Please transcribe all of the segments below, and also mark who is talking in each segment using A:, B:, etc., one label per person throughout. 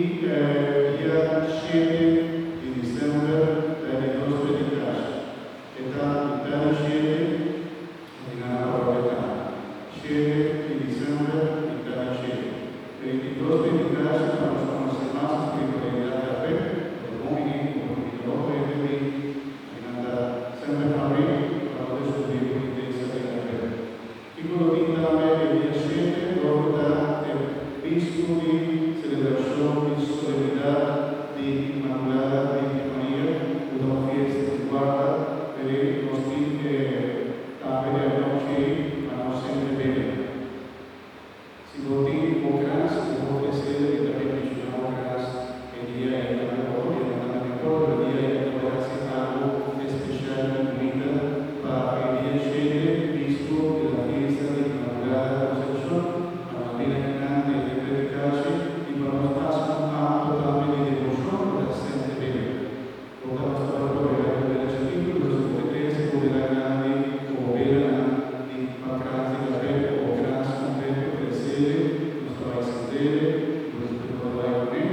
A: I dia 7 di december ta e di dos predikashi. E ta mitad di shete di na parrokia tambe. 7 di december, mitad di shete. Pero e di dos predikashi pa nos conoce mas spiritualidad di awe, bo ta bon bini, bo por bini otro hende bin, nan ta semper habri pa nos descubri bunitesa di awe. Kiko lo tin tambe e dia 7 lo ku ta e bispu di selebrashon di solemnidat di Inmakulada Virgen Maria, ku ta un fiesta di guarda, pero nos tin e tambe e anochi ei pa nos sende bela. Si bo tin bo krans, bo por tresele i ta bendishoná bo krans e dia ei tambe. Otro dianan tambe no importa, pero e dia ei bo ta bai hasi algu espeshal i bunita pa e dia 7, bispu di la fiesta di Inmakulada Konsepshon, pa nos bira einan tende predikashi i pa nos hasi un akto tambe di deboshon ku ta sende bela. Bo ta nos ta bai proveé ku bela chikitu, pero si bo ke trese bo bela grandi o bo belanan di pa krans di kafé o bo krans kompleto tresele, nos ta bai sendele, bo ta bai kuné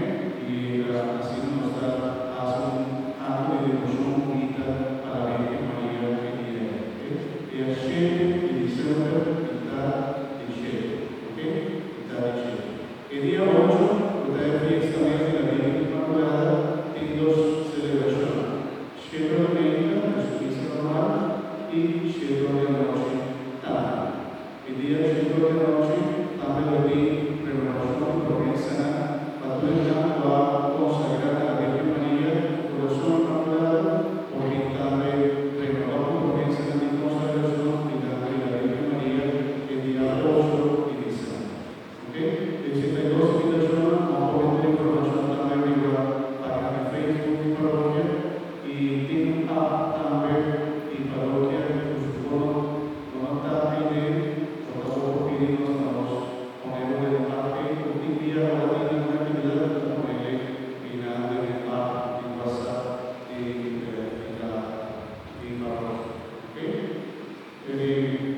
A: i asina nos ta hasi un akto di deboshon bunita pa la Virgen Maria e dia ei, ok? Dia 7 di december mitad di 7, ok? Mitad di 7. E dia 8, ku ta e fiesta mes di la Virgen Inmakulada, tin dos selebrashon, 7 or di mainta den su misa normal i 7 or di anochi tambe. E dia 7 or di anochi tambe lo tin renovashon di promesanan pa tur esnan ku a konsagrá na la Virgen Maria su Kurason Inmakulado, por tin tambe renobá ku promesanan di konsagrashon dilanti di la Virgen Maria e dia 8 di december. Ok, 82 invitashonnan, bo por pone tur informashon tambe riba página di Facebook di parokia i tin un app tambe di parokia ku si bo no bo no ta eiden bo ta bo por pidi nos pa nos pone bo den e app ei ku tin dia ora tin algun aktividat bo ta ponele einan den e app di WhatsApp di di la di parokia. Ok.